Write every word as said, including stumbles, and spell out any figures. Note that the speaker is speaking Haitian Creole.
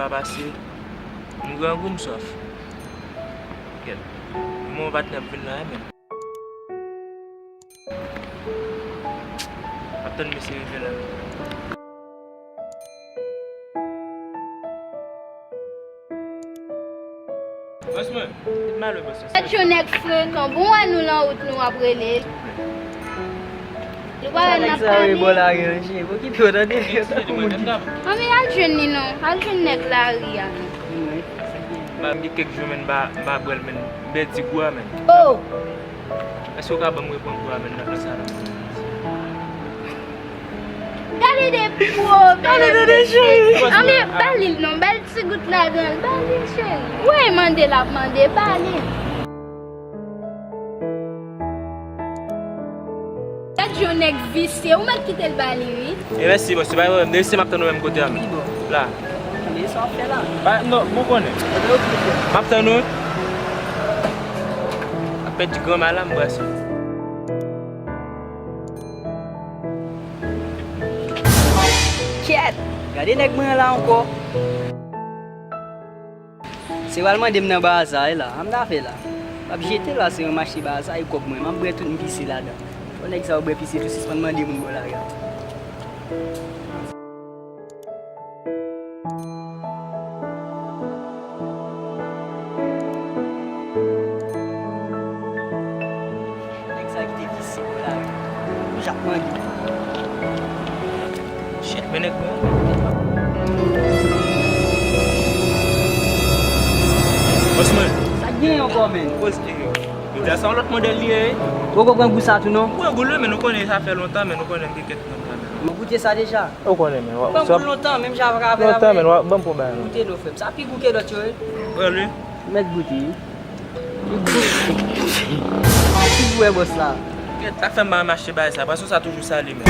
Pase, m grangou, m swaf. Kèt. Mon patnè ap vin la, men. Ap tann mesye rive la. Bòs mwen, kit malè bòs mwen. Sèt jou nèg frekan, bon wè nou lan wout nou ap rele. Nou pa wè n ap pale. Sa nèg sa yo bò lari an, cheri, okipe w tande. Anben al jwenn li non, al jwenn nèg lari a non. Ba m gen kèk jou men m pa, m pa bwè l men m pèdi gou a men. Oh! Èske w ka ban m reponn gou a men nan sa la? Gade de pwoblèm. Gade de cheri. Anben ba li l non, ba l ti gout ladan l, ba li l cheri. Wi, mande l ap mande, ba li l. Gad yon nèg visye, ou mèt kite l ba li wi. E mèsi bòs, se pa yon pwoblèm. Depi se m ap tann ou menm kote a menm. Ki bò? La. Anben sa w ap fè la? Ba, non, bon konnen. Anben okipe. M ap tann ou. Ap pèdi granma la, m brase. Kèt! Gade nèg mwen an la ankò. Se pral mande m nan baza e la. Sa m ta fè la? M ap jete l la, se yon mache baza e kòb mwen. M ap bwè tout m pise ladan. Fò nèg sa yo bwè pise tou, sispann mande moun bò lari a. Nèg sa ki te visye pou lari. Ou jak mande. Shit, men nèg mwen. Bòs mwen. Sa k genyen ankò, men? Poze, eh, yo di a sa yon lòt modèl li ye. Ou poko pran gou sa tou, non? Mwen goule, men nou konnen sa fè lontan, men nou konnen m gen kèk nonm la, men. Mwen goute sa deja. Ou konnen, men, w ap, w ap pran gou lontan, menm jan avèk avèk. Lontan, men, w ap ban m pou bay, non. Goute non, frè m. Sa pi gou ke lòt yo, wi. Pran li. Ou mèt goute, wi. Li gou. Ti gou wè bòs la. Kèt, sa k fè m pa renmen achte bagay sa, paske sa toujou sale, men.